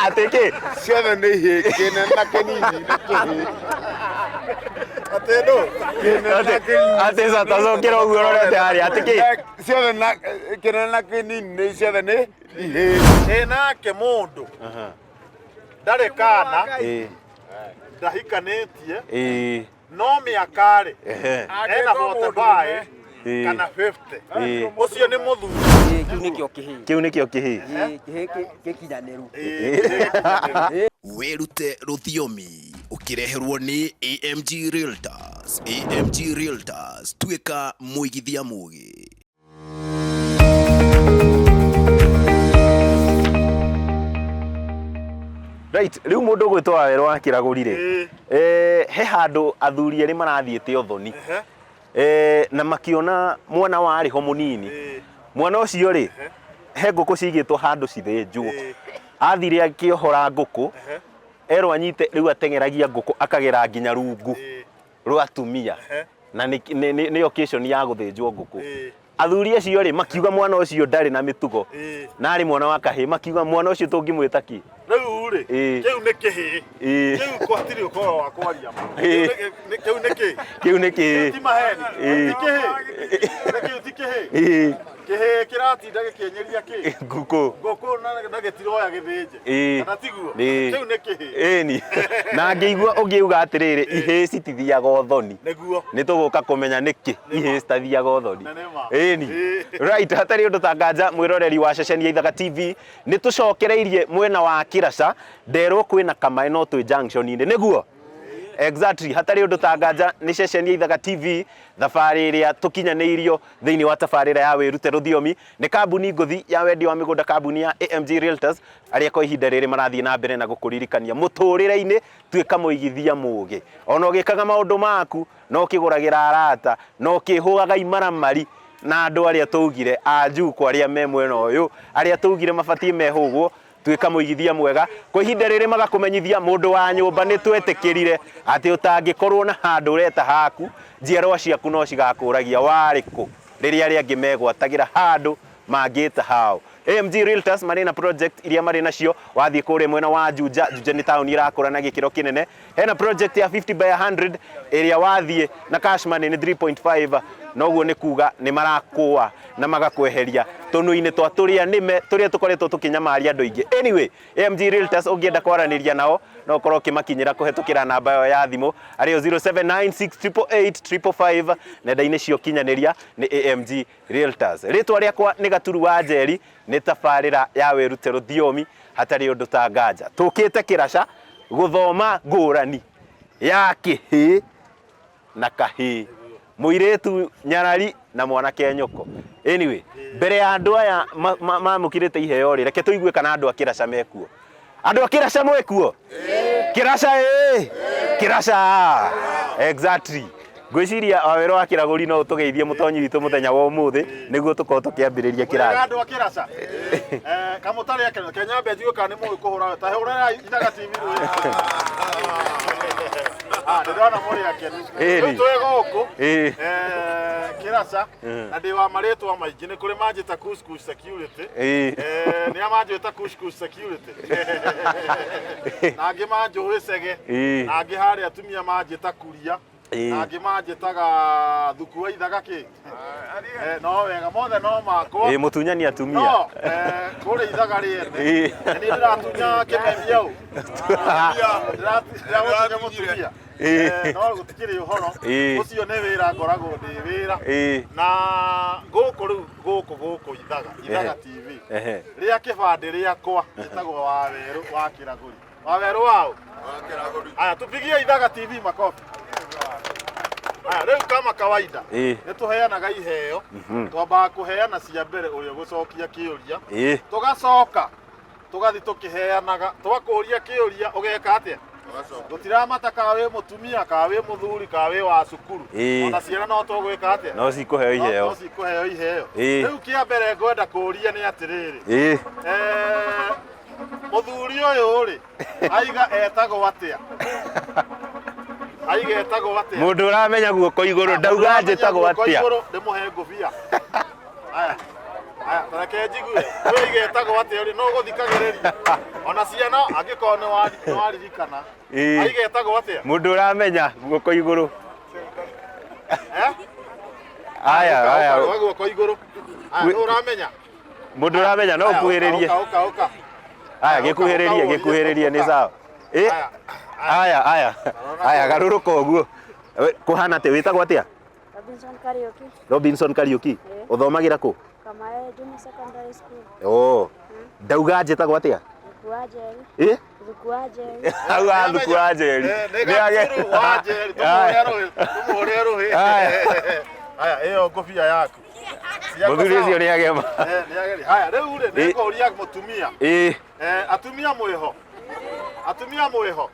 Atĩ kĩ? Ciothe nĩ ihĩĩ, kĩnene na kĩnini nĩ kĩhĩĩ. Atĩ ndũ? Kĩnene na Atĩ kĩnini. atĩ tacokera ũguo ũrorete harĩa atĩ kĩ? Ciothe na kĩnene na kĩnini nĩ ciothe nĩ ihĩĩ. Ĩ nake mũndũ ndarĩ kana ndahikanĩtie no mĩaka rĩ ena 45 kana 50 ũcio nĩ mũthuri. Ĩĩ, kĩu nĩkĩo kĩhĩĩ. Kĩu nĩkĩo kĩhĩĩ. Ĩĩ, kĩhĩĩ gĩkinyanĩru. Ĩĩ. Wĩrute rũthiomi ũkĩreherwo nĩ AMG Realtors. AMG Realtors, tuĩka mũigithia mũgĩ. Right, rĩu mũndũ ũgwĩtwo Wawerũ wa Kĩragũri rĩ, Ĩĩ. he handũ athuri erĩ marathiĩte ũthoni. Ehe. Na makĩona mwana warĩ ho mũnini. Ĩĩ. Mwana ũcio rĩ, he ngũkũ cigĩtwo handũ cithĩnjwo. Ĩĩ. Athire akĩohora ngũkũ, Ehe. erwo anyite rĩu ateng'eragia ngũkũ akagera nginya rungu Ĩĩ. rwa atumia. Ehe. Na nĩ occasion ya gũthĩnjwo ngũkũ. Ĩĩ. Athuri acio rĩ, makiuga mwana ũcio ndarĩ na mĩtugo. Ĩĩ. Na arĩ mwana wa kahĩĩ, makiuga mwana ũcio tũngĩmwĩta kĩ? Rĩu rĩ, Ĩĩ. kĩu nĩ kĩhĩĩ. Ĩĩ. Kĩu gũtirĩ ũhoro wa kwaria ma. Ĩĩ. Kĩu nĩ kĩĩ? Kĩu nĩ kĩhĩĩ. Ti maheni. Ĩĩ. Ti kĩhĩĩ. Kĩu ti kĩhĩĩ. Ĩĩ. Kĩhĩĩ kĩratinda gĩkĩenyeria kĩ? Ngũkũ. Ngũkũ na gĩtiroya gĩthĩnje. Ĩĩ. Kana tiguo? Ĩĩ. Kĩu nĩ kĩhĩĩ. Ĩni. Na ngĩigua ũngĩuga atĩrĩrĩ, ihĩĩ citithiaga ũthoni. Nĩguo. Nĩ tũgũka kũmenya nĩkĩ ihĩĩ citathiaga ũthoni. Na nĩ ma. Ĩni. Ĩĩ. Right, hatarĩ ũndũ ta nganja mwĩroreri wa ceceni ya Ithaga TV, nĩ tũcokereirie mwena wa Kĩraca, nderwo kwĩna kamaĩ no twĩ junction-inĩ. Nĩguo? Exactly, hatarĩ ũndũ ta nganja nĩ ceceni ya Ithaga TV, thabarĩ ĩrĩa tũkinyanĩirio thĩinĩ wa tabarĩra ya wĩrute rũthiomi nĩ kambuni ngũthi ya wendia wa mĩgũnda kambuni ya AMG Realtors arĩa kwa ihinda rĩrĩ marathiĩ na mbere na gũkũririkania mũtũrĩre-inĩ tuĩka mũigithia mũgĩ ona ũgĩkaga maũndũ maku na ũkĩgũragĩra arata na ũkĩhũaga imaramari na andũ arĩa tũugire a njukũ arĩa me mwena ũyũ arĩa tũugire mabatiĩ mehũgwo tuĩka mũigithia mwega kwa ihinda rĩrĩ magakũmenyithia mũndũ wa nyũmba nĩ twetĩkĩrire atĩ ũtangĩkorwo na handũ ũreta haku njiarwa ciaku no cigakũragia warĩ kũ rĩrĩa arĩa angĩ megwatagĩra handũ mangĩta hao. AMG Realtors marĩ na project iria marĩ nacio wathiĩ kũrĩa mwena wa Juja. Juja nĩ taũni ĩrakũra na gĩkĩro kĩnene. Hena project ya 50 by 100 ĩrĩa wathiĩ na cash money nĩ 3.5 noguo nĩ kuga nĩ marakũa na magakweheria tũnua-inĩ twa tũrĩa nĩme tũrĩa tũkoretwo tũkĩnyamaria andũ aingĩ. Anyway, AMG Realtors ũngĩenda kwaranĩria nao no ũkorwo ũkĩmakinyĩra kũhetũkĩra namba yao ya thimũ arĩyo 0796888555 nenda-inĩ cia ũkinyanĩria nĩ AMG Realtors. Rĩtwa rĩakwa nĩ Gaturu wa Njeri, nĩ tabarĩra ya wĩrute rũthiomi hatarĩ ũndũ ta nganja. Tũkĩte Kĩraca gũthoma ngũrani ya kĩhĩĩ na kahĩĩ, mũirĩtu nyarari na mwanake nyoko. Anyway, mbere ya andũ aya mamũkĩrĩte iheo rĩ, reke tũigue kana andũ a Kĩraca mekuo. Andũ a Kĩraca mwĩkuo? Kĩraca ĩ! Kĩraca a! Exactly. Ngwĩciria Wawero wa Kĩragũri no ũtũgeithie mũtonyi witũ mũthenya wa ũmũthĩ nĩguo tũkorwo tũkĩambĩrĩria Kĩrathi. kĩrathi. Andũ a Kĩraca. Kamũtarĩ akena Kenya nyambe njigue kana nĩ mũĩ kũhũra ta hũrĩrai Ithaga TV rwĩmbo. Ah, ndĩrona mũrĩ akenu. Ĩni. Rĩu twĩ gũkũ Ĩĩ. Kĩraca na ndĩ wa marĩtwa maingĩ nĩ kũrĩ manjĩta Couscous Security. Ĩĩ. Nĩ a manjĩta Couscous Security. Na angĩ manjũĩ Cege. Ĩĩ. Na angĩ harĩa atumia manjĩta Kuria. Ĩĩ. Na angĩ manjĩtaga Thuku wa Ithaga kĩ. No wega mothe no makwa. Ĩĩ mũtunyani atumia. No, kũrĩa Ithaga rĩene. Ĩĩ. Na niĩ ndĩratunya kĩmemia ũ. Ndĩratunya mũtumia. Ĩĩ. No gũtikĩrĩ ũhoro. Ĩĩ. Ũcio nĩ wĩra ngoragwo ndĩ wĩra. Ĩĩ. Na gũkũ rĩu gũkũ gũkũ Ithaga, Ithaga TV. Ehe. Rĩa kĩbandĩ rĩakwa njĩtagwo Wawerũ wa Kĩragũri. Wawerũ waũ? Aya, tupigie Ithaga TV makofi. Aya, rĩu kama kawaida Ĩĩ. nĩ tũheanaga iheo. Twambaga kũheana cia mbere ũrĩa ũgũcokia kĩũria. Ĩĩ. Tũgacoka tũgathiĩ tũkĩheanaga. Twakũria kĩũria ũgeka atĩa? Gũtiramata kana wĩ mũtumia, kana wĩ mũthuri, kana wĩ wa cukuru. Ĩĩ. Ona ciana no tũgwĩka atĩa? No cikũheo iheo. No cikũheo iheo. Ĩĩ. Rĩu kĩa mbere ngwenda kũũria nĩ atĩrĩrĩ. Ĩĩ. Mũthuri ũyũ rĩ, aiga etagwo atĩa? Aiga etagwo atĩa? Mũndũ ũramenya guoko igũrũ ndauga njĩtagwo Guoko atĩa. igũrũ, ndĩmũhe ngũbia. Aya. Aya, ta reke njigue. Ũyũ aiga etagwo atĩa rĩ, no ũgũthikagĩrĩria. Ona ciana angĩkorwo nĩ nĩ waririkana. Ĩĩ. Aiga ĩtagwo atĩa? Mũndũ ũramenya guoko igũrũ. Eh? Aya, Ũka, aya. ũka, guoko igũrũ. Aya, nũ ũramenya? Mũndũ ũramenya no Aya, ũka, ũkuhĩrĩrie. Ũka, ũka, ũka. Aya, Ũka, gĩkuhĩrĩrie, ũka, gĩkuhĩrĩrie nĩ ũka. sawa. Ĩ, Aya. aya, aya. Aya, garũrũka ũguo. We, Kũhana atĩa? Wĩtagwo atĩa? Robinson Kariuki, Robinson Kariuki. Ĩ. Ũthomagĩra kũ? Kamae Junior Secondary School, Oh. Ndauga njĩtagwo atĩa? Thuku wa Njeri, Ĩ? Thuku wa Njeri. Hau ha Thuku wa Njeri. Eh, nĩ Nĩ age- Gakiru wa Njeri. Aya. Tũmũhũre rũhĩ. Tũmũhũre rũhĩ. Aya. Aya, ĩyo ngũbia yaku. Ciakwa Mũthuri sawa? ũcio nĩ agema. Eh, nĩ ageria. Haya, rĩu rĩ, Ĩ. nĩ ngũria mũtumia. Ĩ. Eh, atumia mwĩho. Atumia mwĩho.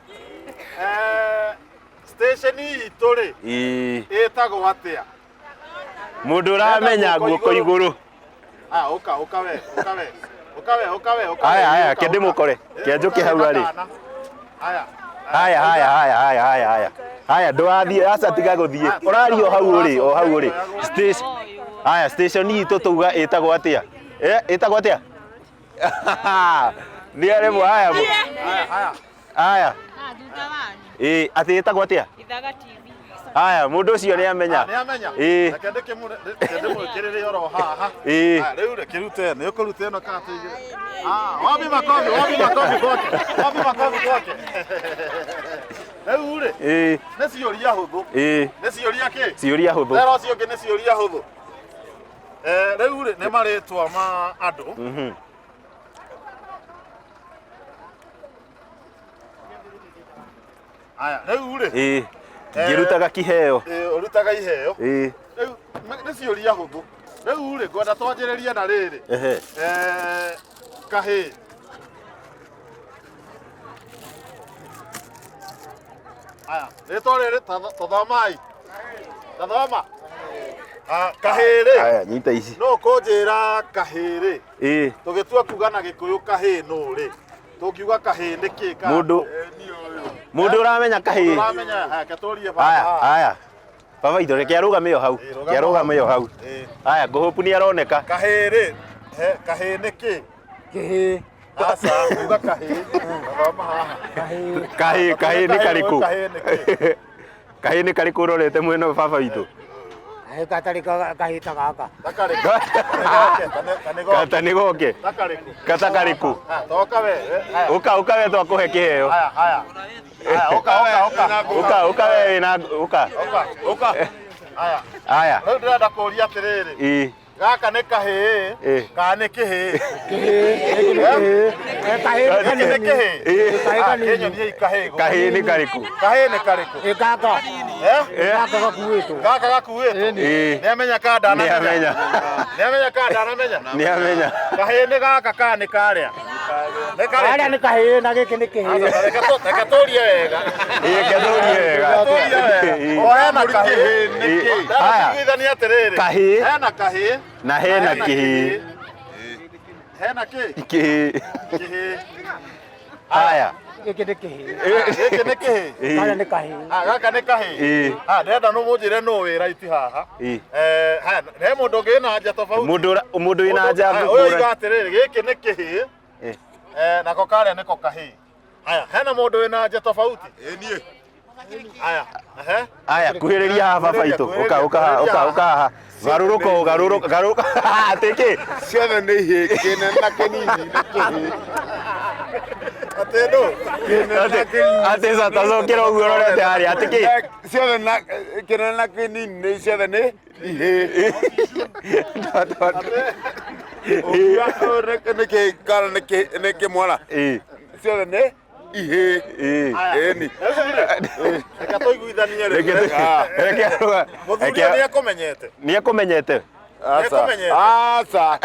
Eh, station itũ rĩ, Ĩ. ĩtagwo atĩa? Mũndũ ũramenya guoko igũrũ. Aya, ũka, ũka we, ũka we. Ũka we, ũka we, ũka we. Aya, aya, ũka, ke ũka. ndĩmũkore. Eh, Ke njũke ũka hau wĩna arĩ. kana. Aya. Haya, haya, haya, haya, haya, haya. Haya, ndũrathiĩ, aca tiga gũthiĩ. Ũraria o hau ũrĩ, o hau ũrĩ. Station. Haya, station itũ tauga ĩtagwo atĩa? Eh, ĩtagwo atĩa? Nĩ aremwo, haya. Haya. Haya. Ah, thutha wanyu. Ĩ, atĩ ĩtagwo atĩa? Ithaga TV. Haya, mũndũ ũcio nĩ amenya. Nĩ amenya. Ĩ. Reke ndĩmwĩkĩrĩre oro haha. Ĩ. Haya, rĩu rĩ, kĩrute, nĩ ũkũruta ĩno kana tũigĩre? Ah, wapi makofi, wapi makofi kwake. Wapi makofi kwake. Rĩu rĩ, Ĩ, nĩ ciũria hũthũ. ĩ, Nĩ ciũria kĩ? ciũria hũthũ. Thera ũcio ũngĩ nĩ ciũria hũthũ. Eh, rĩu rĩ, nĩ marĩtwa ma andũ. Aya, rĩu rĩ, Ĩ, ngĩrutaga kiheo. eh, ũrutaga iheo. Ĩ, Rĩu nĩ ciũria hũthũ. Rĩu rĩ, ngwenda twanjĩrĩrie na rĩrĩ. ehe. Eh, kahĩĩ. Aya, rĩtwa rĩrĩ tathomai. Tathoma. Ah, kahĩĩ rĩ, Haya, nyita ici. nũ ũkũnjĩra kahĩĩ rĩ? Ĩ, Tũgĩtua kuga na Gĩkũyũ kahĩĩ nũ rĩ? Tũngiuga kahĩĩ nĩ kĩ kana Mũndũ- mũndũ ũramenya kahĩĩ. Ũramenya, haya, ke tũrie baba Haya, haha. haya. Baba itũ reke arũgame o hau. Ĩ, rũgama Reke arũgame o hau. Ĩ. Haya, ngũhũpu nĩ aroneka. Kahĩĩ rĩ, he, kahĩĩ nĩ kĩ? Kĩhĩĩ. Aca, uga kahĩĩ. Thoma haha. Kahĩĩ, kahĩĩ nĩ karĩkũ? Kahĩĩ nĩ kĩ? Kahĩĩ nĩ karĩkũ ũrorete mwena ũyũ baba witũ? Kahĩĩ gatarĩ kahĩĩ ta gaka. Takarĩkũ. Kanĩ goke, Kata nĩ goke. Takarĩkũ. Kata karĩkũ? Haya, toka we. Haya, Ũka, ũka we twakũhe kĩheo. haya, haya. Haya, ũka, ũka, ũka. Ũka, ũka we wĩna, ũka. Ũka, ũka. Haya. Haya. Rĩu ndĩrenda kũũria atĩrĩrĩ. Ĩ, Gaka nĩ kahĩĩ Ĩ. kana nĩ kĩhĩĩ? Kahĩĩ Gĩkĩ nĩ kĩhĩĩ? Ĩ. Ah, kĩnyoniei kahĩĩ gũkũ. Kahĩĩ nĩ karĩkũ? Kahĩĩ nĩ karĩkũ? Ĩ gaka. Eh? Gaka gakuĩtwo. Gaka gakuĩtwo? Ĩ. Nĩ amenya kana ndanamenya? Nĩ amenya. Nĩ amenya kana ndanamenya? Nĩ amenya. Kahĩĩ nĩ gaka kana nĩ karĩa? Nĩ karĩkũ? Karĩa nĩ kahĩĩ na gĩkĩ nĩ kĩhĩĩ. Reke reke tũrie wega. Ĩ, reke tũrie wega. Tũrie wega. Ĩ. O hena kahĩĩ. Ĩ. Haya. Ndĩra atĩrĩrĩ. Kahĩĩ. Hena kahĩĩ. Na hena kĩhĩĩ. Hena kĩ? Kĩhĩĩ. Kĩhĩĩ. Haya. Gĩkĩ nĩ kĩhĩĩ. Gĩkĩ nĩ kĩhĩĩ. Ĩ. Karĩa nĩ kahĩĩ. Ah, gaka nĩ kahĩĩ. Ĩ. Ah, ndĩrenda nũ mũnjĩre nũ wĩ right haha. Ĩ. Eh, haya, he mũndũ ũngĩ wĩna anja tofauti. Mũndũ mũndũ wĩna anja Haya, ũyũ oiga atĩrĩrĩ, gĩkĩ nĩ kĩhĩĩ. Ĩ. Eh, nako karĩa nĩko kahĩĩ. Haya, hena mũndũ wĩna anja tofauti? Ĩ niĩ. Haya, ehe. Aya, kuhĩrĩria haha baba itũ. Ũka, ũka haha, ũka, ũka haha. Garũrũka ũũ, garũrũka, garũrũka. Atĩ kĩ? Ciothe nĩ ihĩĩ, kĩnene na kĩnini nĩ kĩhĩĩ. Atĩ ndũ? Atĩ tacokera ũguo ũrorete harĩa. Atĩ kĩ? Ciothe na kĩnene na kĩnini nĩ ciothe nĩ ihĩĩ. Ũngiuga ũyũ nĩ kĩhĩĩ kana nĩ kĩmwana? Ĩ. Ciothe nĩ ihĩĩ. Ĩ. Ĩni. Reke tũiguithanie Reke rĩu. reke Mũthuri reke nĩ ekũmenyete. nĩ ekũmenyete. Aca. Nĩekũmenyete. Aca.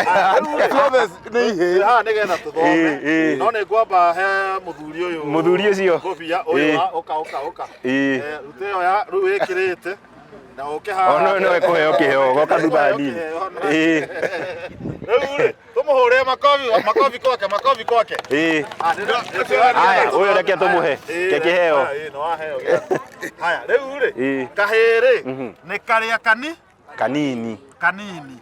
Ciothe nĩ ihĩĩ. Haha nĩgetha tũthome. Ĩ, ĩ. No nĩ ngwamba he mũthuri ũyũ. Mũthuri ũcio. Ngũbia ũyũ Ĩ. wa ũka ũka ũka. Ĩ. Eh, ruta ĩyo ya rĩu wĩkĩrĩte na ũke haha. Ona no ekũheo kĩheo goka thutha nini. Ĩ. Rĩu rĩ, tũmũhũre makobi makobi kwake makobi kwake. Ĩ. Ah, Haya, ũyũ reke tũmũhe. Ke kĩheo. Ĩ, nĩ waheo. Haya, rĩu rĩ, Ĩ. kahĩĩ rĩ, nĩ karĩa kani Kanini. kanini.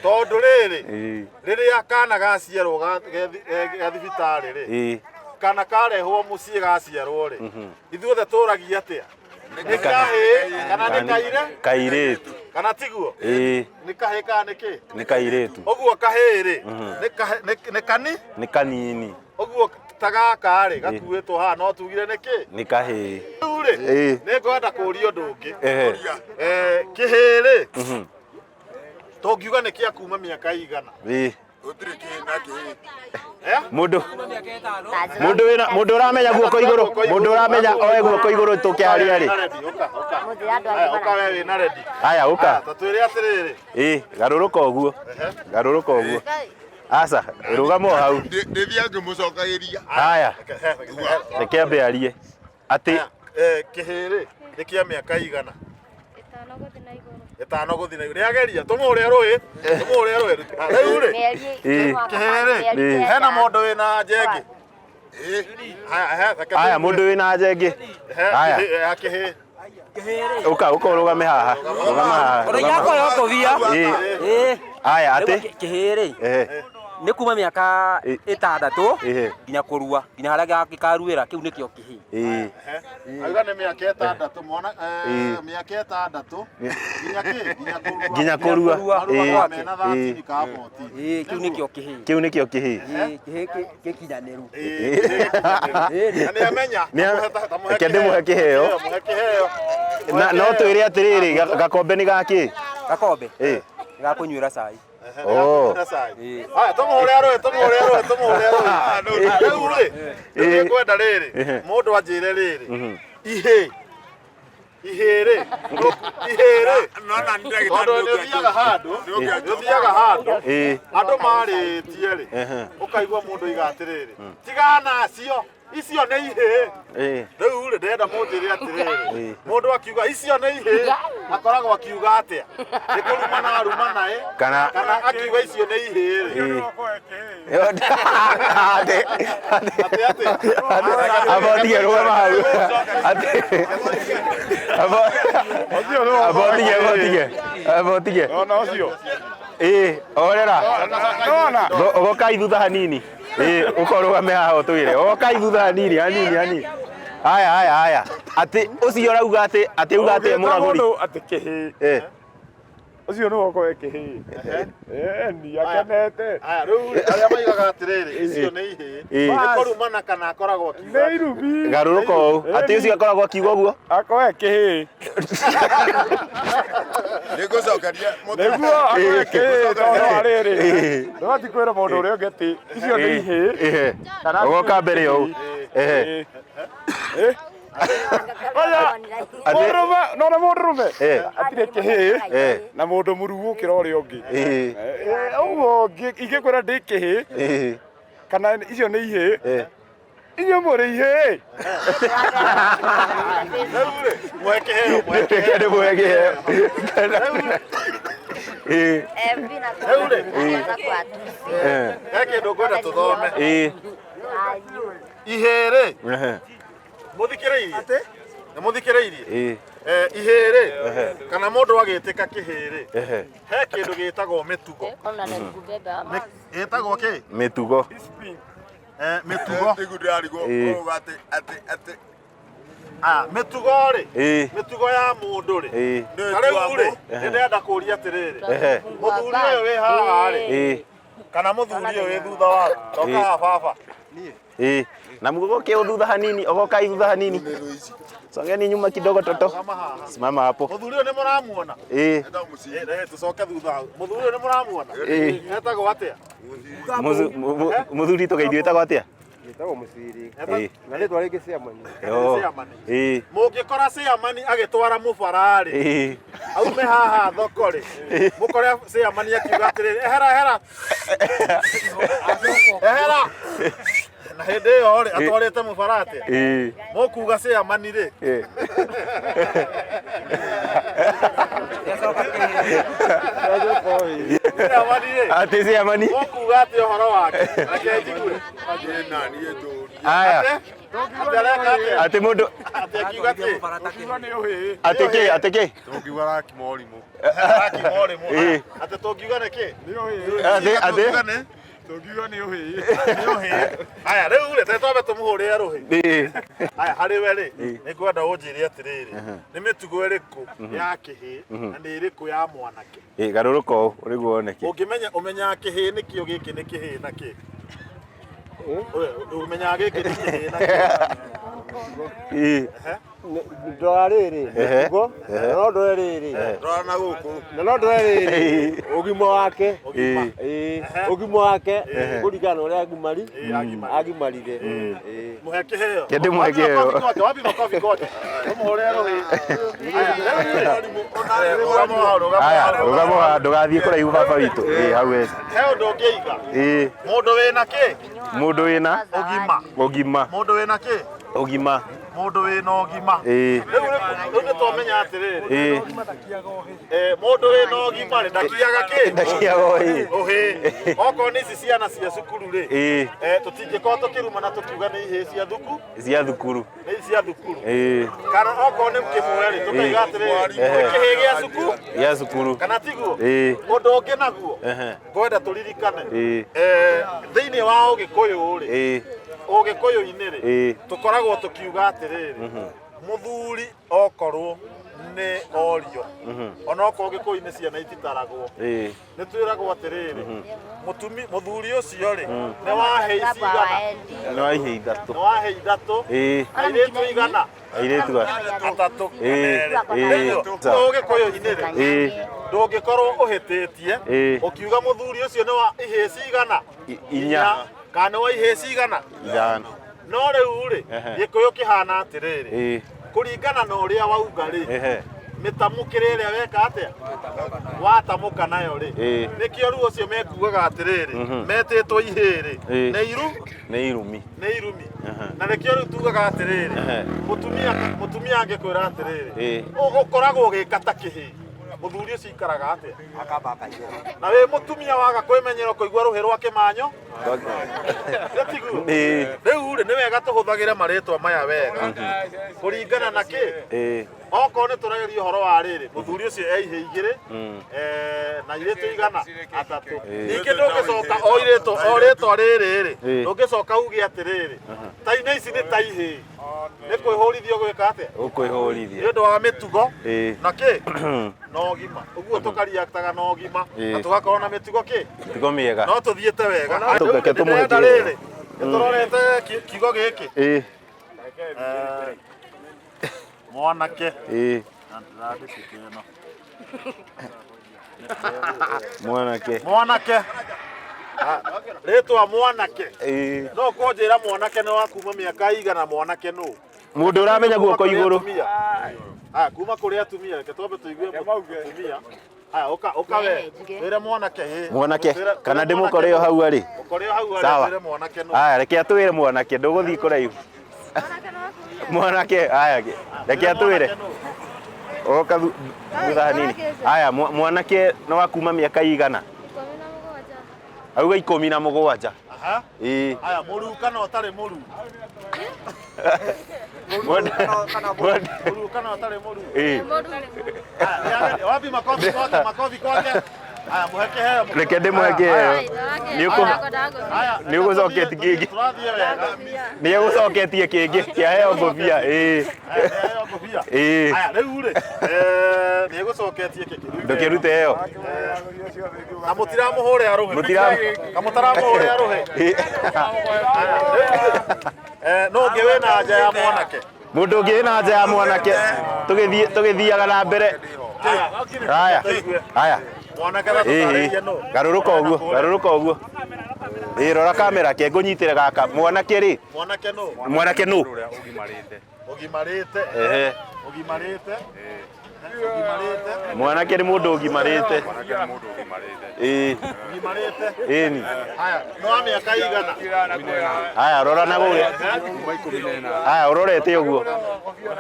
Tondũ rĩrĩ, Ĩ. rĩrĩa kana gaciarwo ga thibitarĩ rĩ, Ĩ. Kana karehwo mũciĩ gaciarwo rĩ, ithuothe tũragia atĩa? Nĩ kahĩĩ kana nĩ kaire? Kairĩtu. Kana tiguo? Ĩĩ. Nĩ kahĩĩ kana nĩ kĩ? Nĩ kairĩtu. Ũguo kahĩĩ rĩ, nĩ kani? Nĩ kanini. Ũguo ta gaka rĩ, gakuĩtwo haha no tugire nĩ kĩ? Nĩ kahĩĩ. Rĩu rĩ, Ĩĩ. nĩ ngwenda kũũria ũndũ ũngĩ. Ehe. Kĩhĩĩ rĩ, tũngiuga nĩ kĩa kuma mĩaka igana? Ĩĩ. Gũtirĩ kĩhĩĩ na kĩhĩĩ. Eh? Mũndũ mũndũ wĩna mũndũ ũramenya guoko igũrũ, mũndũ ũramenya oe guoko igũrũ tũkĩaria rĩ. Ũka, ũka. Mũthĩ andũ Aya, angĩ ũka we wĩna ready. Aya ũka. Aya, ta twĩre atĩrĩrĩ. Ĩĩ, garũrũka ũguo. Garũrũka ũguo. Aca, rũgama o hau. Ndĩthiaga ngĩmũcokagĩria. Haya, reke ambe arie. Atĩ Kĩhĩĩ rĩ, nĩ kĩa mĩaka igana? Ĩtano gũthiĩ na igũrũ. Ĩtano gũthiĩ na igũrũ. Nĩageria, tũmũhũre rũĩ, tũmũhũre rũĩ. Rĩu rĩ, Ĩĩ. kĩhĩĩ rĩ, Ĩĩ. hena mũndũ wĩna njengĩ? Haya, he, reke haya tũigue. mũndũ wĩna njengĩ. He, Haya. kĩhĩĩ, ya kĩhĩĩ. Ũka, ũka ũrũgame haha. Rũgama haha. Ona yakwa yokobia. Ĩĩ. Ĩĩ. Haya, atĩ Kĩhĩĩ rĩ, Ehe. nĩ kuma mĩaka Ĩ. ĩtandatũ Ĩhĩ. nginya kũrua nginya harĩa gĩkaruĩra kĩu nĩkĩo kĩhĩĩ. Ĩĩ. Auga nĩ mĩaka ĩtandatũ mwana, Ĩĩ. mĩaka ĩtandatũ nginya kĩ? Nginya kũrua. Nginya kũrua. Marua Ĩĩ. mena Ĩĩ. 13 ka 14. Ĩĩ, kĩu nĩkĩo kĩhĩĩ. Kĩu nĩkĩo kĩhĩĩ. Ĩĩ, kĩhĩĩ gĩkinyanĩru. Ĩĩ, na nĩamenya. Nĩa- Reke ndĩmũhe kĩheo. Mũhe kĩheo. Na no twĩre atĩrĩrĩ, gakombe nĩ gakĩ? Gakombe Ĩĩ. nĩ gakũnyuĩra cai. Oh. Haya, tũmũhũre rũĩ, tũmũhũre rũĩ, tũmũhũre rũĩ. Rĩu rĩ, rĩu nĩngwenda rĩrĩ, mũndũ anjĩre rĩrĩ, ihĩĩ, ihĩĩ rĩ, ihĩĩ rĩ, Nona nĩ ndagĩtarĩ tondũ nĩ ũthiaga handũ, nĩ ũthiaga handũ, Ĩĩ. andũ marĩtie rĩ, ũkaigua mũndũ oiga atĩrĩrĩ, tigana nacio, icio nĩ ihĩĩ. Ĩĩ. Rĩu rĩ, ndĩrenda mũnjĩre atĩrĩrĩ, Ĩĩ. mũndũ akiuga icio nĩ ihĩĩ, akoragwo akiuga atĩa? Nĩ kũrumana arumana ĩ? Kana- Kana akiuga icio nĩ ihĩĩ rĩ? Ĩĩ. Atĩ Atĩ atĩ? Abotige rũgama hau. Atĩ Abotige, abotige. Abotige. Ona ũcio. Ĩĩ, orera. Nona. Ogokai thutha hanini. Ĩĩ, ũka ũrũgame haha ũtwĩre. Ogokai thutha hanini, hanini, hanini. Haya, haya, haya. Atĩ ũcio ũrauga atĩ atĩ uga atĩ mũragũri. Mũndũ atĩ kĩhĩĩ. Eh. Ũcio nĩwe ũkorwo kĩhĩĩ. Ĩni akenete. Aya, rĩu rĩ, arĩa maigaga atĩrĩrĩ, icio nĩ ihĩĩ, Ĩĩ. nĩ kũrumana kana akoragwo akiuga Nĩ irumi. Garũrũka ũũ. Atĩ ũcio akoragwo akiuga ũguo. Akoe kĩhĩĩ. Nĩngũcokeria Nĩguo akoe kĩhĩĩ tondũ wa rĩrĩ. Ĩĩ. Ndũgati kwĩra mũndũ ũrĩa ũngĩ atĩ icio nĩ ihĩĩ. Ĩĩ. Kana Ũgoka mbere ũũ. Ehe. Ĩĩ. Atĩ Mũndũrũme, nona mũndũrũme Eh. atirĩ kĩhĩĩ Eh. na mũndũ mũruu gũkĩra ũrĩa ũngĩ. Ĩĩ. Ũguo ingĩkwĩra ndĩ kĩhĩĩ Ĩĩ. kana icio nĩ ihĩĩ, Ĩĩ. inyuĩ mũrĩ ihĩĩ. Rĩu rĩ, mũhe kĩheo, mũhe Reke kĩheo. ndĩmũhe kĩheo. Ĩĩ. Rĩu rĩ, Eh. he kĩndũ ngwenda tũthome. Ĩĩ. Ihĩĩ rĩ, Ehe. mũthikĩrĩirie? Nĩ mũthikĩrĩirie? Ĩĩ. Ihĩĩ rĩ, kana mũndũ agĩtĩka kĩhĩĩ rĩ, Ehe. he kĩndũ gĩtagwo mĩtugo. Ĩtagwo kĩ? Mĩtugo. Mĩtugo. Rĩu ndĩrarigwo Ĩĩ. ũũ atĩ atĩ atĩ Ah, mĩtugo rĩ, Ĩĩ. mĩtugo ya mũndũ rĩ, Ĩĩ. ta rĩu rĩ, nĩ ndĩrenda kũũria atĩrĩrĩ, Ehe. mũthuri ũyũ wĩ haha rĩ, Ĩĩ. kana mũthuri ũyũ wĩ thutha waku, toka Ĩĩ. haha baba. Ĩĩ. Na mũgoke thutha hanini, ogokai thutha hanini. Songeni nyuma kidogo toto. Simama hapo. Mũthuri ũyũ nĩ mũramuona? Ĩĩ. Tũcoke thutha hau. Mũthuri ũyũ nĩ mũramuona? Ĩĩ. Etagwo atĩa? Mũthuri tũgeithio wĩtagwo atĩa? Gĩtagwo mũciri. Ĩĩ. Na rĩtwa rĩngĩ ciamani. Oh. Ciamani. Ĩĩ. Mũngĩkora ciamani agĩtwara mũbara-rĩ, Ĩĩ. aume haha thoko-rĩ, mũkore ciamani akiuga atĩrĩrĩ, ehera ehera. Ehera. Na hĩndĩ ĩyo rĩ, atwarĩte mũbara atĩa? Ĩĩ. Mũkuga ciamani rĩ, Ĩĩ. ciamani rĩ, Atĩ ciamani. mũkuga atĩa ũhoro wake? Reke njigue. Aya. Atĩ areka atĩa? Atĩ mũndũ Atĩ akiuga atĩ? atĩ kĩ atĩ kĩ? Tũngiuga arakima ũrimũ. Arakima ũrimũ. Ĩĩ. Atĩ tũngiuga nĩ kĩ? Atĩ atĩ Tũngiuga nĩ ũhĩĩ. Nĩ ũhĩĩ. Aya rĩu rĩ te twambe tũmũhũrĩre rũhĩ. Ĩĩ. Aya harĩ we rĩ nĩ ngwenda ũnjĩre atĩrĩrĩ nĩ mĩtugo ĩrĩkũ ya kĩhĩĩ na nĩ ĩrĩkũ ya mwanake. Ĩĩ, garũrũka ũũ nĩguo woneke. Ũngĩmenya ũmenyaga kĩhĩĩ nĩkĩo gĩkĩ nĩ kĩhĩĩ na kĩ. Ũmenyaga gĩkĩ nĩ kĩhĩĩ na kĩ. Ĩĩ. Ndora rĩrĩ Ehe. mĩtugo na no ndore rĩrĩ Rora na gũkũ. na no ndore rĩrĩ ũgima wake. Ĩĩ. Ĩĩ, ũgima wake kũringana na ũrĩa agimari Ĩĩ, agimarire. agimarire. Ĩĩ. Mũhe kĩheo. Kĩndĩ mũhe kĩheo. Wapi makobi kwake, wapi makobi kwake. Tũmũhũrĩre rũhĩ. Aya, rĩu rĩ, rũgama hau, rũgama Aya, hau. rũgama haha ndũgathiĩ kũraihu baba witũ. Ĩĩ, hau wega. He ũndũ ũngĩiga. Ĩĩ, Mũndũ wĩna kĩ? mũndũ wĩna Ũgima. ũgima. Mũndũ wĩna kĩ? Ũgima. Mũndũ wĩna ũgima. Ĩĩ. Rĩu rĩ- rĩu nĩ twamenya atĩrĩrĩ. Ĩĩ. Mũndũ wĩna ũgima rĩ ndakiaga kĩ? Ndakiaga ũhĩ. Ũhĩ. Okorwo nĩ ici ciana cia cukuru rĩ. Ĩĩ. Tũtingĩkorwo tũkĩrumana tũkiuga nĩ ihĩĩ cia thuku, Cia thukuru. nĩ cia thukuru. Ĩĩ. Kana okorwo nĩ kĩmwe rĩ tũkaiga atĩrĩrĩ nĩ kĩhĩĩ gĩa cukuru Gĩa cukuru. kana tiguo? Ĩĩ. Ũndũ ũngĩ naguo Ehe. ngwenda tũririkane. Ĩĩ. Thĩinĩ wa ũgĩkũyũ rĩ, Ĩĩ. ũgĩkũyũ-inĩ rĩ, Ĩĩ. tũkoragwo tũkiuga atĩrĩrĩ, mũthuri okorwo nĩ orio, onokorwo gĩkũyũ-inĩ ciana ititaragwo, Ĩĩ. nĩ twĩragwo atĩrĩrĩ, mũthuri ũcio rĩ, nĩ wahe ici igana, Nĩ wa ihĩĩ ithatũ. nĩ wahe ithatũ, Ĩĩ. airĩtu igana, Airĩtu atatũ, Ĩĩ. kana erĩ. Ĩĩ. Rĩu ũgĩkũyũ-inĩ rĩ, Ĩĩ. ndũngĩkorwo ũhĩtĩtie Ĩĩ. ũkiuga mũthuri ũcio nĩ wa ihĩĩ cigana Inya. kana nĩ wa ihĩĩ cigana Ithano. no rĩu rĩ Ehe. gĩkũyũ kĩhana atĩrĩrĩ Ĩĩ. kũringana na ũrĩa wauga rĩ Ehe. mĩtamũkĩre ĩrĩa weka atĩa watamũka nayo rĩ Ĩĩ. nĩkĩo rĩu ũcio mekugaga atĩrĩrĩ metĩtwo ihĩĩ rĩ Ĩĩ. nĩ iru Nĩ irumi. nĩ irumi na nĩkĩo rĩu tugaga atĩrĩrĩ Ehe. mũtumia mũtumia angĩkwĩra atĩrĩrĩ Ĩĩ. Ũkoragwo ũgĩka ta kĩhĩĩ mũthuri ũcio ikaraga atĩa na wĩ mũtumia waga kwĩmenyera ũkũigua rũhĩ rwa kĩmanyo Nĩ tiguo? Ĩĩ. Rĩu rĩ nĩ wega tũhũthagĩre marĩtwa maya wega kũringana na kĩ Ĩĩ. okorwo nĩ tũrageria ũhoro wa rĩrĩ mũthuri ũcio e ihĩĩ igĩrĩ na airĩtu igana atatũ ningĩ ndũngĩcoka o irĩtũ o rĩtwa rĩrĩ rĩ Ĩĩ. ndũngĩcoka uge atĩrĩrĩ ta ina ici nĩ ta ihĩĩ nĩ kwĩhũrithia ũgwĩka atĩa nĩ Ũkwĩhũrithia. ũndũ wa mĩtugo Ĩĩ. na kĩ na ũgima ũguo tũkariaktaga na ũgima Ĩĩ. na tũgakorwo na mĩtugo kĩ Mĩtugo mĩega. no tũthiĩte wega Tũreke tũmũhe Ndĩrenda kĩheo. rĩrĩ nĩtũrorete kiugo gĩkĩ Ĩĩ. Mwanake Ĩĩ. Na ndĩrandĩkĩte ĩno. Mwanake. Mwanake rĩtwa mwanake Ĩĩ. no kũnjĩra mwanake nĩ wa kuma mĩaka igana mwanake nũ Mũndũ ũramenya guoko Kuma kũrĩ igũrũ. atumia. Aya, kuma kũrĩ atumia reke twambe tũigue mũtumia aya ũka ũka we twĩre mwanake ĩ Mwanake Twĩre- kana twĩre ndĩmũkore mwanake o hau arĩ. ũkore o hau arĩ Sawa. twĩre mwanake nũ Aya, reke atwĩre mwanake ndũgũthiĩ kũraihu. Mwanake aya reke atwĩre. Oka thutha hanini. Aya, mwanake nĩ wa kuma mĩaka igana. 17. Auga 17. Aha. Ĩĩ. Aya, mũruu kana ũtarĩ mũruu? Mũruu kana ũtarĩ mũruu? Ĩĩ. Aya, wapi makofi kwake, makofi kwake. Aya, mũhe kĩheo. Reke ndĩmũhe kĩheo. Aya, Nĩ ũgũcoketie kĩngĩ. Tũrathiĩ wega. Nĩ egũcoketie kĩngĩ kĩaheo ngũbia. Ĩĩ. Aya, nĩaheo ngũbia. Ĩĩ. Aya, rĩu rĩ, nĩ egũcoketie kĩngĩ. Ndũkĩrute ĩyo. Na mũtiramũhũre arũhe. Na mũtaramũhũre arũhe. Ĩĩ. Aya, rĩu rĩ, no ũngĩ wĩna anja ya mwanake. Mũndũ ũngĩ wĩna anja ya mwanake tũgĩthiĩ tũgĩthiaga na mbere. Aya. Aya. Mwanake Ĩĩ, gatũtarĩrie nũ. garũrũka ũguo, garũrũka ũguo. Ĩĩ, rora kamera ke ngũnyitĩre gaka. Mwanake rĩ, Mwanake nũ. mwanake nũ? Ũgimarĩte. Ehe. Ũgimarĩte. Ũgimarĩte. Mwanake nĩ mũndũ ũgimarĩte. Ĩĩ, Ũgimarĩte. ĩni. Haya, nĩ wa mĩaka igana. Aya, rora na gũrĩa. Aya, ũrorete ũguo.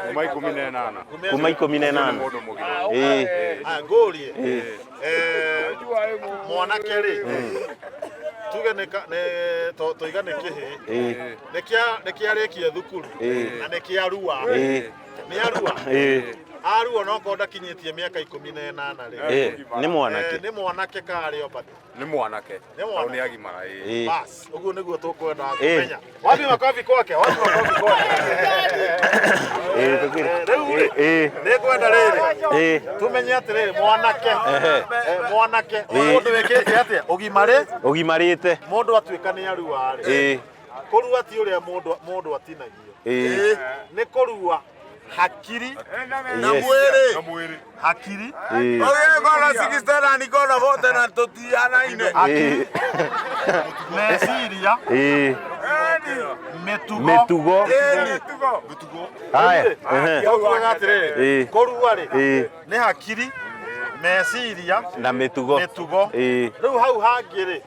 Kuma 18. Kuma 18. Ĩĩ. Aya, ngũrie. Mwanake rĩ, tuge nĩ nĩ tũiga nĩ kĩhĩĩ. Ĩĩ. Nĩ kĩa nĩ kĩarĩkia thukuru Ĩĩ. na nĩ kĩarua. Ĩĩ. Nĩ arua. Ĩĩ. Arua no korwo ndakinyĩtie mĩaka 18 rĩ, Nĩ mwanake. Nĩ mwanake karĩ o bado? Nĩ mwanake. Nĩ mwanake. Tondũ nĩ agimara, ĩĩ. Bas, ũguo nĩguo tũkwenda Ĩĩ. kũmenya. Wapi makobi kwake? Wapi makobi kwake? Rĩu rĩ, nĩ ngwenda rĩrĩ, tũmenye atĩrĩrĩ, mwanake, mwanake, mũndũ wĩkĩte atĩa ũgimarĩ, Ũgimarĩte. Mũndũ atuĩka nĩ arua rĩ, kũrua ti ũrĩa mũndũ atinagio. Nĩ kũrua hakiri Na mwĩrĩ. Na mwĩrĩ. Hakiri. Ũgĩkona 60 na nikona 40 na tũtianaine. Meciria, mĩtugo. Mĩtugo. Mĩtugo. Haya. Ehe. Tugaga atĩrĩrĩ, kũrua rĩ, nĩ hakiri, meciria na mĩtugo. Mĩtugo. Rĩu hau hangĩ rĩ,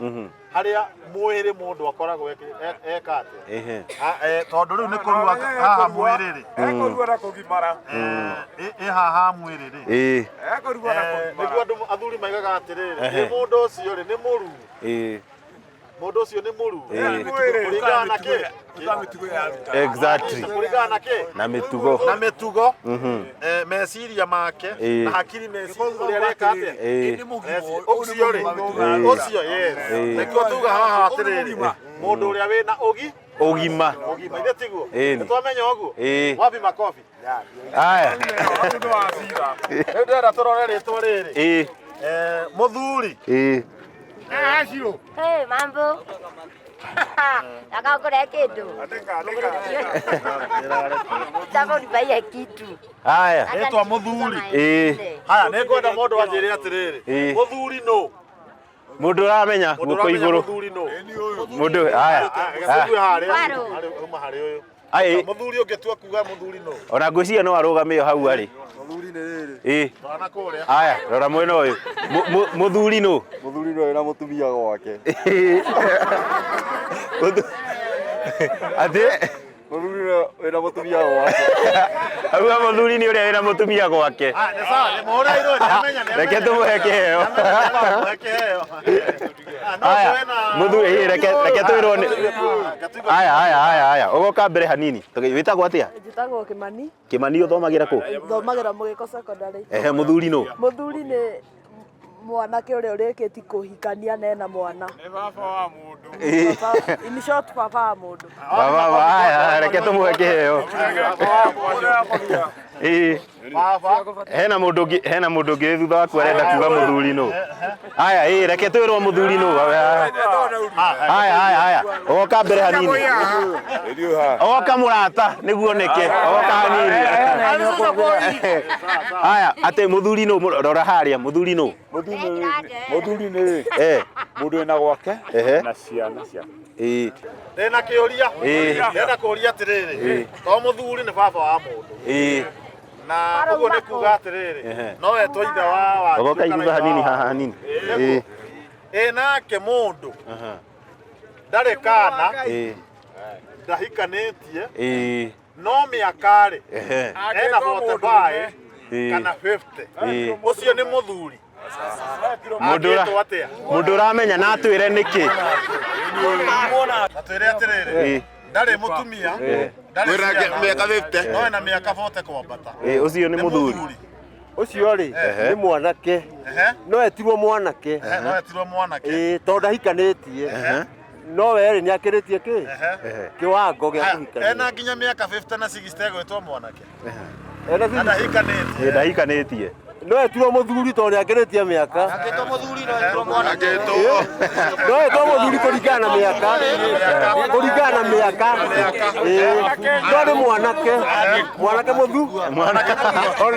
harĩa mwĩrĩ mũndũ akoragwo eka atĩa? Tondũ rĩu nĩ kũrua haha mwĩrĩ rĩ, Ekũrua na kũgimara. Ĩ haha mwĩrĩ rĩ, Ekũrua na nĩguo kũgimara. andũ athuri maigaga atĩrĩrĩ, ĩ mũndũ ũcio rĩ, nĩ mũruu, mũndũ ũcio nĩ mũruu kũringana na kĩ? Kũringana na kĩ? Na mĩtugo. Na mĩtugo, meciria make, na hakiri, meciria ũrĩa areka atĩa. Ũcio rĩ, ũcio, yes, nĩkĩo tuga haha atĩrĩrĩ, mũndũ ũrĩa wĩna ũgi Ũgima. Ũgima, ithe tiguo? Ĩni. Nĩtwamenya ũguo? Ĩĩ. Wapi makobi? Haya. Rĩu ndĩrenda tũrore rĩtwa rĩrĩ, mũthuri. Hey, mambo. Nataka kula kitu. Nataka unibaie kitu. Haya. Rĩtwa mũthuri. Haya, nĩ ngwenda mũndũ anjĩre atĩrĩrĩ, mũthuri nũ? Mũndũ ũramenya Mũndũ guoko ũramenya igũrũ. mũthuri nũ? Mũndũ, haya. Tũgue harĩa. Waru. Uma harĩ ũyũ. Ai. Mũthuri, ũngĩtua kuga mũthuri nũ? Ona ngwĩciria no arũgame o hau arĩ. Mũthuri nĩ rĩrĩ. Rora na kũrĩa. Haya, rora mwena ũyũ. Mũthuri nũ? Mũthuri nĩ wĩna mũtumia gwake. Atĩ? Mũthuri nĩ wĩna mũtumia gwake. Auga mũthuri nĩ ũrĩa wĩna mũtumia gwake. Ah, nĩ sawa, nĩ mũhũre irũĩ, nĩ amenya, nĩ amenya. Reke tũmũhe kĩheo. Nĩ amenya, kĩheo. Ah, no Haya, ũcio wĩna- mũthuri, reke twĩrwo nĩ Haya, haya, haya, haya. Ũgoka mbere hanini. Wĩtagwo atĩa? Njĩtagwo Kĩmani. Kĩmani, ũthomagĩra kũ? Thomagĩra Mũgĩko Secondary. Ehe, mũthuri nũ? Mũthuri nĩ mwanake ũrĩa ũrĩkĩtie kũhikania na ena mwana. In short, baba wa mũndũ. Baba, haya, reke tũmũhe kĩheo. Baba. Hena mũndũ ũngĩ wĩ thutha waku arenda kuga mũthuri nũ. Haya, reke twĩrwo mũthuri nũ. Haya, haya, haya. Ũgoka mbere hanini. Ogoka mũrata nĩguo oneke. Ogoka hanini. Haya, atĩ mũthuri nũ? Rora harĩa, mũthuri nũ? Mũthuri nĩ mũndũ wĩna gwake na ciana ciake. Ndĩna kĩũria. Ndĩrenda kũũria atĩrĩrĩ, to mũthuri nĩ baba wa mũndũ, na ũguo nĩ kuga atĩrĩrĩ, no etwo ithe wa Wanjirũ Ogoka kana thutha ithe wa hanini, haha Wanjirũ. hanini. Ĩ nake mũndũ ndarĩ kana, ndahikanĩtie, no mĩaka rĩ, ena 45 kana 50, ũcio nĩ mũthuri? Mũndũ Angĩtwo atĩa? Mũndũ ũramenya na atwĩre nĩkĩ. Atwĩre atĩrĩrĩ, ndarĩ mũtumia, ndarĩ Wĩna ciana, mĩaka 50. no ena mĩaka 40 kwambata. Ũcio nĩ mũthuri. Ũcio rĩ, nĩ mwanake. No etirwo mwanake. No etirwo mwanake. Ĩĩ, tondũ ndahikanĩtie, no we rĩ, nĩ akĩrĩtie kĩ kĩwango gĩa kũhikania. Ena nginya mĩaka 50 na 60 egwĩtwo mwanake Ena na ndahikanĩtie? Ndahikanĩtie. No etirwo mũthuri tondũ nĩ akĩrĩtie mĩaka. Angĩtwo. No etwo mũthuri kũringana na mĩaka. Ĩĩ, no nĩ mwanake, mwanake mũthu. Mwanake. One.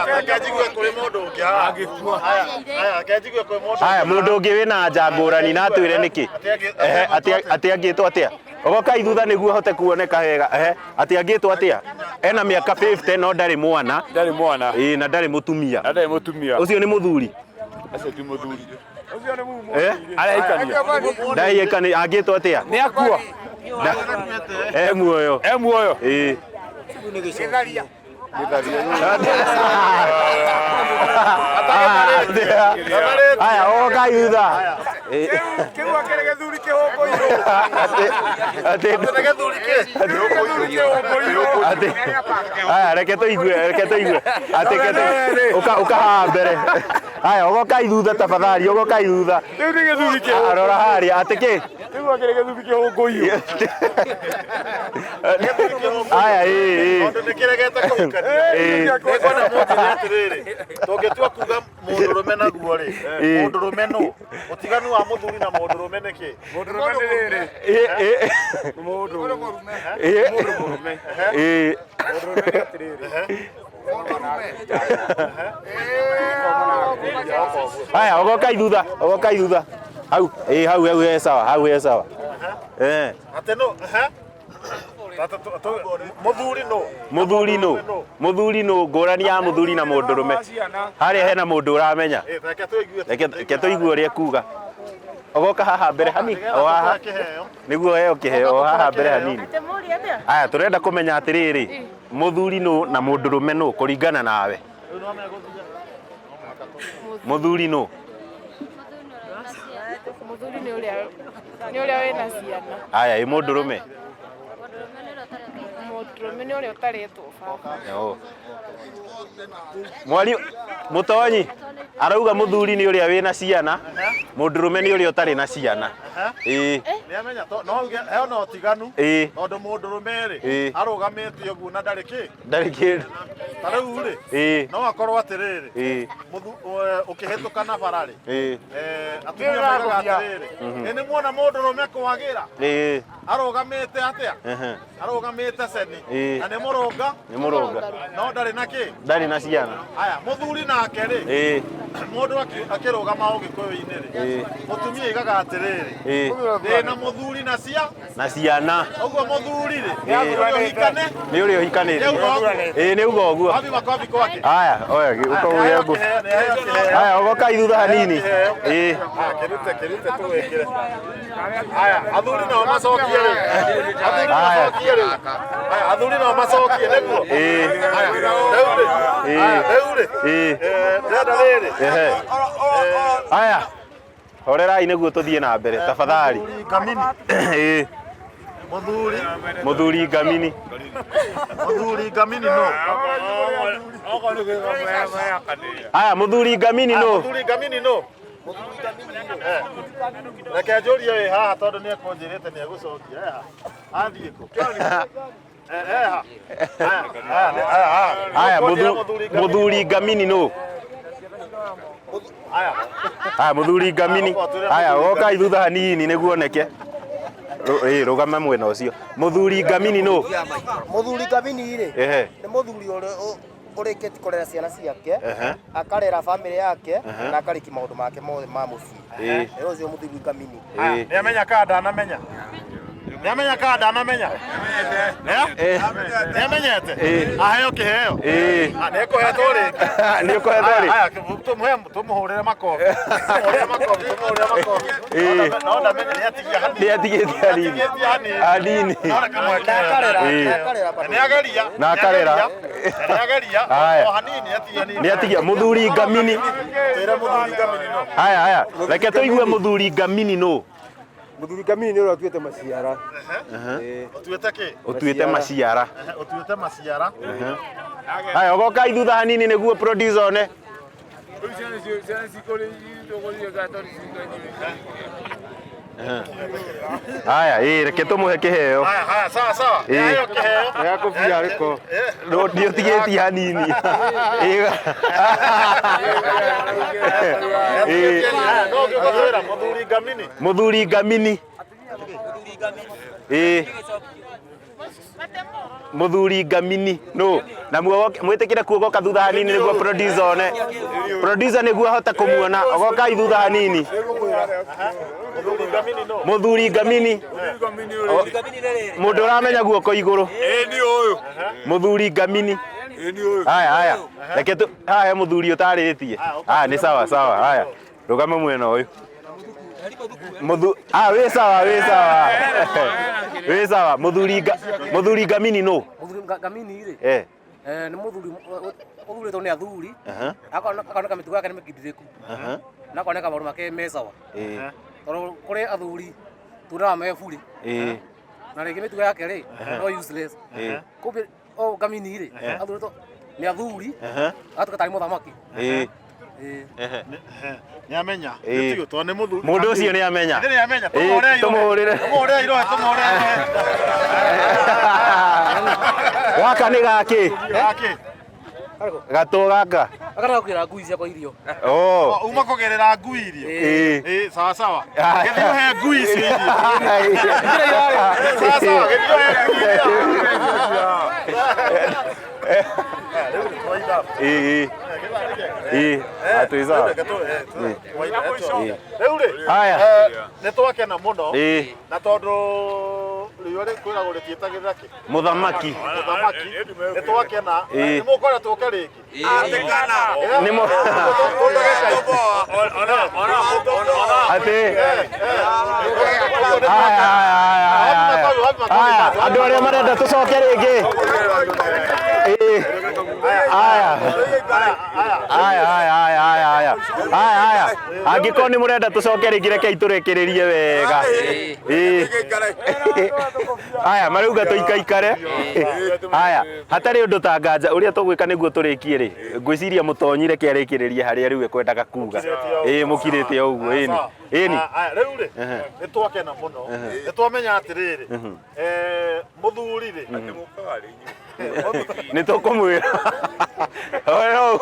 Reke njigue kũrĩ mũndũ ũngĩ haha. Haya, haya, reke njigue kũrĩ mũndũ Haya, ũngĩ. mũndũ ũngĩ wĩna anja ngũrani na atwĩre nĩkĩ. Atĩ angĩtwo atĩa? Ogoka thutha nĩguo ahote kuoneka wega. Ehe, atĩ angĩtwo atĩa? Ena mĩaka 50 no ndarĩ mwana. Ndarĩ mwana. Ĩĩ, na ndarĩ mũtumia. Na ndarĩ mũtumia. Ũcio nĩ mũthuri? Acio ti mũthuri. Eh? Arahikania. Ndahikania, angĩtwo atĩa? Nĩ akua. E muoyo. E muoyo. Ĩĩ. Aya, ogoka thutha. Kĩu akĩrĩ gĩthuri kĩhũngũirwo. Atĩ Nĩ gĩthuri kĩ? Gĩthuri kĩhũngũirwo. Atĩ aya, reke tũigue, reke tũigue. Atĩ kete uka uka haha mbere. Aya, ogokai thutha tafadhali, ogokai thutha. Kĩu nĩ gĩthuri kĩhũngũirwo. Rora harĩa, atĩ kĩ? Kĩu akĩrĩ gĩthuri kĩhũngũirwo. Aya, ĩ ĩ. Tondũ nĩ kĩregete kũhikania. Ĩ. Nĩngwenda mũnjĩre atĩrĩrĩ, tũngĩtua kuga mũndũrũme naguo rĩ, Ĩ. mũndũrũme nũ? Ũtiganu wa mũthuri na mũndũrũme nĩ kĩ? Mũndũrũme nĩ rĩrĩ. Ĩ ĩ. Mũndũ. Ĩ. Ĩ. Mũndũrũme nĩ atĩrĩrĩ. Aya, ogokai thutha, ogokai thutha. Hau, ĩ hau hau he sawa, hau he sawa. Eh. Atĩ nũ? Ehe. Mũthuri nũ? Mũthuri nũ? Mũthuri nũ? Ngũrani ya mũthuri na mũndũrũme. Harĩa hena mũndũ ũramenya. Ĩ, reke tũigue. Reke tũigue ũrĩa ekuga. Ogoka haha mbere hanini, o haha. Nĩguo heo kĩheo, o haha mbere hanini. Aya, tũrenda kũmenya atĩrĩrĩ, mũthuri nũ na mũndũrũme nũ kũringana nawe? Mũthuri nũ? Mũthuri nĩ ũrĩa nĩ ũrĩa wĩna ciana. Aya, ĩ mũndũrũme? Mũndũrũme nĩ ũrĩa ũtarĩtwo baba. Oo. Mwari mũtonyi arauga mũthuri nĩ ũrĩa wĩna ciana, mũndũrũme nĩ ũrĩa ũtarĩ na ciana. Ĩĩ. Nĩamenya no uge he ona ũtiganu. Ĩĩ. Tondũ mũndũrũme rĩ, Ĩĩ. arũgamĩte ũguo na ndarĩ kĩ. Ndarĩ kĩndũ. Ta rĩu rĩ, Ĩĩ. no akorwo atĩrĩrĩ, Ĩĩ. ũkĩhĩtũka na bara rĩ, Ĩĩ. atumia maugaga atĩrĩrĩ, ĩ nĩ muona mũndũrũme kwagĩra, Ĩĩ. arũgamĩte atĩa? Ehe. Arũgamĩte ceni. Ĩĩ. Na nĩ mũrũnga? Nĩ mũrũnga. No ndarĩ na kĩ? Ndarĩ na ciana. Aya, mũthuri nake rĩ, Ĩĩ. mũndũ akĩrũgama ũgĩkũyũ-inĩ rĩ, Ĩĩ. mũtumia aigaga atĩrĩrĩ, Ĩĩ. ndĩ na mũthuri na cia, Na ciana. ũguo mũthuri rĩ, Ĩĩ. nĩ ũrĩa ũhikane, Nĩ ũrĩa ũhikanĩtie. Nĩ uga ũguo. Ĩĩ, nĩ uga ũguo. Wapi makobi kwake. Aya, oya, ũka ũgĩe ngũ. Aya, ogokai thutha hanini. Ĩĩ. Kĩrute, kĩrute tũwĩkĩre. Aya, athuri nao macokie rĩu. Athuri Aya. macokie rĩu. Aya, athuri nao macokie nĩguo. Ĩĩ. Aya, rĩu rĩ. Ĩĩ. Aya, rĩu rĩ. Ĩĩ. Ndĩrenda rĩrĩ. Ehe. Aya, horerai nĩguo tũthiĩ na mbere tafadhali. Ngamini. Ĩĩ. Mũthuri. Mũthuri ngamini. Mũthuri ngamini no. Aya, mũthuri ngamini nũ? Mũthuri ngamini no. Reke njũrie wĩ haha tondũ nĩ ekũnjĩrĩte nĩ egũcokia. Eha. Athiĩ kũ? Eha. Aya, mũthuri ngamini nũ? Aya. Aya, mũthuri ngamini. Aya, gokai thutha hanini nĩguo oneke. Ĩĩ, rũgama mwena ũcio. Mũthuri ngamini nũ? Mũthuri ngamini rĩ, Ehe. nĩ mũthuri ũrĩa ũrĩkĩtie kũrera ciana ciake, Ehe. akarera bamĩrĩ yake, Ehe. na akarĩkia maũndũ make mothe ma mũciĩ. Ĩĩ. Nĩ ũcio mũthuri ngamini. Ĩĩ. Nĩamenya kana ndanamenya? Nĩamenya kana ndanamenya? Nĩamenyete? Aheo kĩheo? Ĩĩ. Nĩekũhetwo rĩngĩ. Nĩũkũhetwo rĩ? Aya, tũmũhũrĩre makobi. Tũmũhũrĩre makobi, tũmũhũrĩre makobi. Ĩĩ. No ndamenya nĩatigia hanini. Nĩatigĩtie hanini. Nĩatigĩtie Hanini. No reke mũhe kĩheo. Ĩĩ. Nĩageria. Na akarera. Nĩageria. Aya. O hanini atigia hanini. Nĩatigia mũthuri ngamini. Twĩre mũthuri ngamini no. Aya, aya. Reke tũigue mũthuri ngamini nũ? Mũthuri ngamini nĩ ũrĩa ũtuĩte maciara. Ũtuĩte kĩ? Ũtuĩte maciara. Ũtuĩte maciara. Aya, ogokai thutha hanini nĩguo producer one. Aya, ĩĩ, reke tũmũhe kĩheo. Haya, haya, sawa sawa. Ĩĩ. Nĩaheo kĩheo. Nĩgakũbia rĩko. Nĩ ũtigĩtie hanini. Ĩĩ. Ĩĩ. No ũngĩgũtwĩra mũthuri ngamini. Mũthuri ngamini. Ĩĩ. Mũthuri ngamini nũ? Na mwĩtĩkĩre kuogoka thutha hanini nĩguo producer one. Producer nĩguo ahote kũmuona. Ogokai thutha hanini. Mũthuri ngamini no. Mũthuri ngamini. Mũndũ ũramenya guoko igũrũ. Mũthuri ngamini. Haya, haya. Reke tu haha he mũthuri ũtarĩtie. Haya, nĩ sawa sawa. Haya. Rũgama mwena ũyũ. Mũthu ah wĩ sawa, wĩ sawa. Wĩ sawa. Mũthuri ngamini nũ? Mũthuri ngamini rĩ, Eh. nĩ mũthuri ũthurĩtwo nĩ athuri, Aha. akoneka mĩtugo yake nĩ mĩkindĩrĩku, Aha. na akoneka maũndũ make me sawa. Ĩĩ. Tondũ kũrĩ athuri tuonaga me buri Ĩĩ. na rĩngĩ mĩtugo yake rĩ no useless. Ĩĩ. Kumbe o ngamini rĩ athurĩtwo nĩ athuri Ehe. agatuĩka tarĩ mũthamaki. Ĩĩ. Ĩĩ. Ehe. Nĩ amenya. Ĩĩ. Nĩ tondũ nĩ mũthuri. Mũndũ ũcio nĩ amenya. Nĩ amenya. Ĩĩ, Tũmũhũrĩre irohe. tũmũhũrĩre. Tũmũhũrĩre irohe, tũmũhũrĩre irohe. Gaka nĩ gakĩ? Gakĩ. Gatũ gaka. Akana gũkĩra ngui ciakwa irio. Oh. Uma kũgerera ngui irio. Ĩĩ. Ĩĩ, sawa sawa. Gĩthiĩ ũhe ngui icio irio. Sawa sawa, gĩthiĩ ũhe ngui irio. Ĩĩ. Ĩĩ. Atĩ sawa. Rĩu rĩ, Haya. nĩ twakena mũno Ĩĩ. na tondũ riũa rĩkwĩragwo rĩtiĩtagĩrĩra kĩ Mũthamaki. mũthamaki nĩ twakena. Ĩĩ. Nĩ mũkwenda tũke rĩngĩ? Nĩ mo Atĩ. Haya, haya, haya, haya. Haya, andũ arĩa marenda tũcoke rĩngĩ. Ĩĩ. Haya. Haya, haya, haya, haya, haya. Haya, haya. Angĩkorwo nĩ mũrenda tũcoke rĩngĩ rekei tũrĩkĩrĩrie wega. Ĩĩ. Haya, marauga tũikaikare. Haya, hatarĩ ũndũ ta nganja ũrĩa tũgwĩka nĩguo tũrĩkie rĩ, ngwĩciria mũtonyi reke arĩkĩrĩrie harĩa rĩu ekwendaga kuga. Ĩĩ, mũkirĩte o ũguo, ĩni. Ĩni. Rĩu rĩ, Ehe. nĩ twakena mũno, nĩ twamenya atĩrĩrĩ, mũthuri rĩ, Nĩ tũkũmwĩra. Oe hau.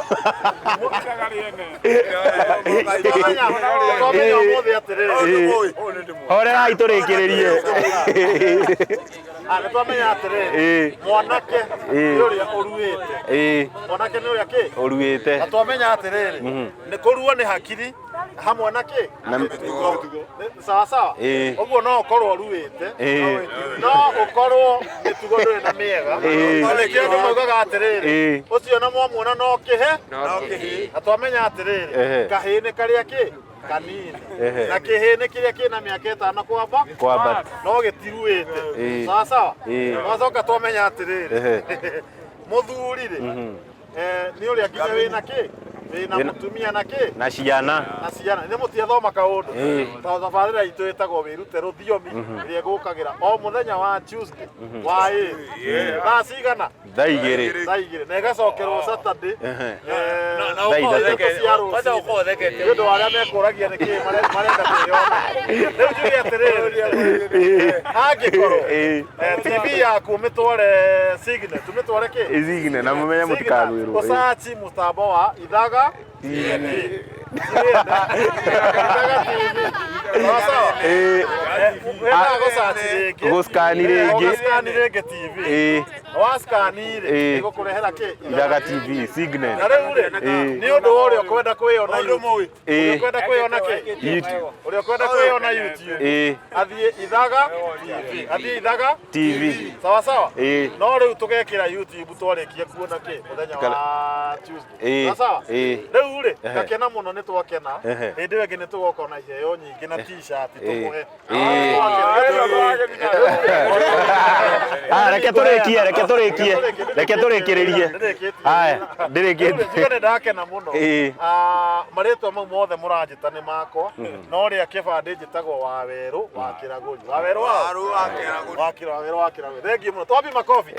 twamenya twamenya ũmũthĩ atĩrĩrĩ, Ĩĩ. Horerai tũrĩkĩrĩrie. Ah, nĩ twamenya atĩrĩrĩ, Ĩĩ. mwanake Ĩĩ. nĩ ũrĩa ũruĩte, Ĩĩ, mwanake nĩ ũrĩa kĩ, ũruĩte. na twamenya atĩrĩrĩ, nĩ kũrua nĩ hakiri hamwe na kĩ, Na Nĩ- sawa sawa, Ĩĩ. ũguo no ũkorwo ũruĩte, Ĩĩ. no ũkorwo mĩtugo ndũrĩ na mĩega. Ĩĩ. Na nĩkĩo andũ maugaga atĩrĩrĩ, Ĩĩ. ũcio na mwamuona no kĩhe, na twamenya atĩrĩrĩ, Ehe. kahĩĩ nĩ karĩa kĩ kanini, Ehe. na kĩhĩĩ nĩ kĩrĩa kĩna mĩaka ĩtano kwamba Kwambata. no gĩtiruĩte. Ĩĩ. Sawa sawa. Ĩĩ. Twacoka twamenya atĩrĩrĩ, Ehe. mũthuri rĩ, nĩ ũrĩa nginya wĩna kĩ, wĩna Wĩna- mũtumia na kĩ, Na ciana. na ciana. Nĩ mũtiathoma kaũndũ. Ĩĩ. Tondũ tabarĩra itũ ĩtagwo wĩrute rũthiomi, ĩrĩa ĩgũkagĩra o mũthenya wa Tuesday wa ĩrĩ thaa cigana? Thaa igĩrĩ. Thaa igĩrĩ, na ĩgacokerwo Saturday Ehe. Thaa ithatũ. cia rũcinĩ, nĩ ũndũ wa arĩa mekũragia nĩ kĩĩ marenda kwĩyona. Rĩu njuge atĩrĩrĩ, angĩkorwo Ĩĩ. TV yaku ũmĩtware Signet, ũmĩtware kĩ? Ĩcigne na mũmenye mũtikagwĩrwo. Ĩĩ. Ũcaci mũtambo wa Ithaga TV. Ithaga TV. Sawa sawa. Ĩĩ. Wendaga gũcaci rĩngĩ. Gũscan rĩngĩ. Ũgacikani rĩngĩ TV. Ĩĩ. Wacikani rĩ, Ĩĩ. ĩgũkũrehera kĩ? Ithaga TV, Signet. Na rĩu rĩ, Ĩĩ. nĩ ũndũ wa ũrĩa ũkwenda kwĩyona YouTube. Ĩĩ. Ũrĩa ũkwenda kwĩyona kĩ? YouTube. Ũrĩa ũkwenda kwĩyona YouTube. Ĩĩ. Athiĩ Ithaga TV. Athiĩ Ithaga TV. Sawa sawa. Ĩĩ. No rĩu tũgekĩra YouTube twarĩkia kuona kĩ mũthenya wa Tuesday. Ĩĩ. Sawa sawa. Ĩĩ. Rĩu rĩ, Ehe. ngakena mũno nĩ twakena. Ehe. Hĩndĩ ĩyo ĩngĩ nĩ tũgoka na iheo nyingĩ na t-shirt tũmũhe. Ĩĩ. Ah, reke tũrĩkie, reke tũrĩkie. Reke tũrĩkĩrĩrie. Haya, ndĩrĩkĩtie. Njuge nĩ ndakena mũno. Ĩĩ. Ah, marĩtwa mau mothe mũranjĩta nĩ makwa, no rĩa kĩbandĩ njĩtagwo Wawerũ wa Kĩragũri. Wawerũ wa Wawerũ wa Kĩragũri. Thengiũ mũno. Twambie makobi.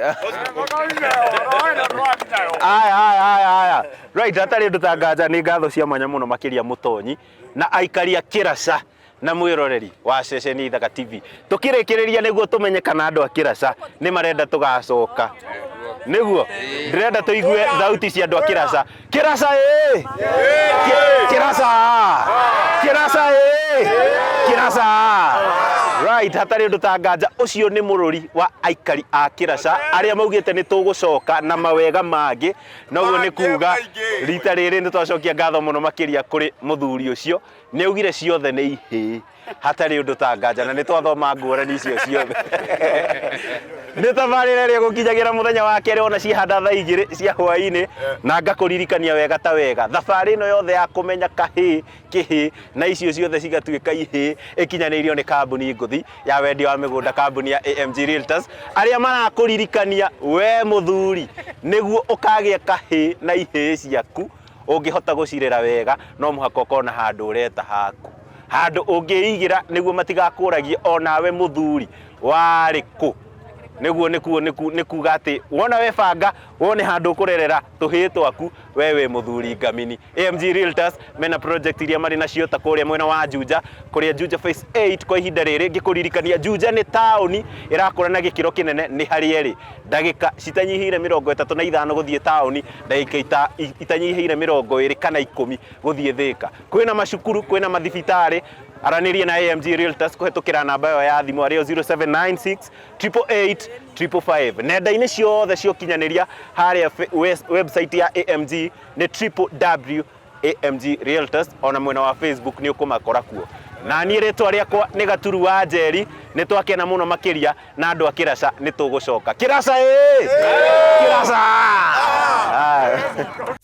Aya, aya, aya, aya. Right, hatarĩ ũndũ ta nganja nĩ ngatho cia mwanya mũno makĩria mũtonyi na aikari a Kĩraca na mwĩroreri wa ceceni Ithaga TV. Tũkĩrĩkĩrĩria nĩguo tũmenye kana andũ a Kĩraca nĩ marenda tũgacoka. Nĩguo ndĩrenda tũigue thauti cia andũ a Kĩraca. Kĩraca ĩ! Kĩraca! Kĩraca ĩ! Kĩraca! Right, hatarĩ ũndũ ta nganja ũcio nĩ mũrũri wa aikari a Kĩraca arĩa maugĩte nĩ tũgũcoka na mawega mangĩ, na ũguo nĩ kuga rita rĩrĩ nĩ twacokia ngatho mũno makĩria kũrĩ mũthuri ũcio, nĩ augire ciothe nĩ ihĩĩ hatarĩ ũndũ ta nganja, na nĩ twathoma ngũrani icio ciothe. Nĩ tabarĩra ĩrĩa ĩgũkinyagĩra mũthenya wa kerĩ ona ciahanda thaa igĩrĩ cia hwaĩ-inĩ, na ngakũririkania wega ta wega thabarĩ ĩno yothe ya kũmenya kahĩĩ kĩhĩĩ na icio ciothe cigatuĩka ihĩĩ ĩkinyanĩirio nĩ kambuni ngũthi ya wendia wa mĩgũnda, kambuni ya AMG Realtors, arĩa marakũririkania we mũthuri nĩguo ũkagĩa kahĩĩ na ihĩĩ ciaku ũngĩhota gũcirera wega no mũhaka ũkorwo na handũ ũreta haku. Handũ ũngĩigĩra nĩguo matigakũragie onawe mũthuri warĩ kũ. Nĩguo nĩkuo nĩ kuga atĩ wona webanga wone handũ ũkũrerera tũhĩĩ twaku we wĩ mũthuri ngamini. AMG Realtors mena project iria marĩ nacio ta kũrĩa mwena wa Juja, kũrĩa Juja Phase 8 kwa ihinda rĩrĩ ngĩkũririkania Juja nĩ taũni ĩrakũra na gĩkĩro kĩnene nĩ harĩa ĩrĩ ndagĩka citanyihĩire 35 gũthiĩ taũni, ndagĩka itanyihĩire 20 kana 10 gũthiĩ Thĩka. Kwĩna macukuru, kwĩna mathibitarĩ. Aranĩria na AMG Realtors kũhetũkĩra namba ĩyo ya thimũ arĩyo 0796 888 555. Nenda-inĩ ciothe cia ũkinyanĩria harĩa website ya AMG nĩ www AMG Realtors, ona mwena wa Facebook nĩ ũkũmakora kuo. Na niĩ rĩtwa rĩakwa nĩ Gaturu wa Njeri, nĩ twakena mũno makĩria na andũ a Kĩraca nĩ tũgũcoka. Kĩraca ĩ! Kĩraca! Ah.